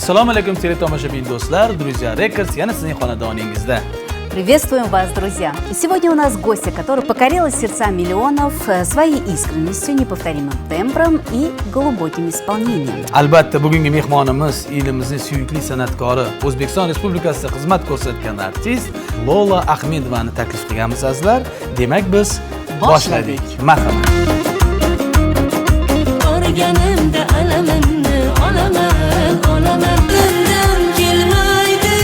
Assalomu alaykum, teletomoshabin do'stlar. Друзья Records yana sizning xonadoningizda. Приветствуем вас, друзья! Сегодня у нас гостья, которая покорила сердца миллионов своей искренностью, неповторимым тембром и глубоким исполнением. Albatta, bugungi mehmonimiz elimizning suyukli san'atkori, O'zbekiston Respublikasida xizmat ko'rsatgan artist Lola Ahmedovani taklif qilganmiz, azizlar. Demak, biz boshladik. Marhamat. Ko'rganimda alamimni olaman, olaman. Undan kelmaydi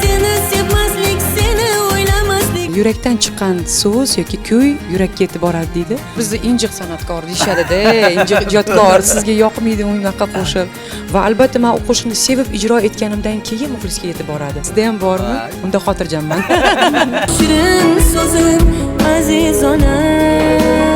seni sevmaslik, seni o'ylamaslik. Yurakdan chiqqan so'z yoki kuy yurakka yetib boradi deydi. Bizni injiq san'atkor deyishadida, injiq ijodkor, sizga yoqmaydi unaqa qo'shiq. Va albatta, man u qo'shiqni sevib ijro etganimdan keyin muxlisga yetib boradi. Sizda ham bormi? Unda xotirjamman. Shirin so'zim, aziz onam.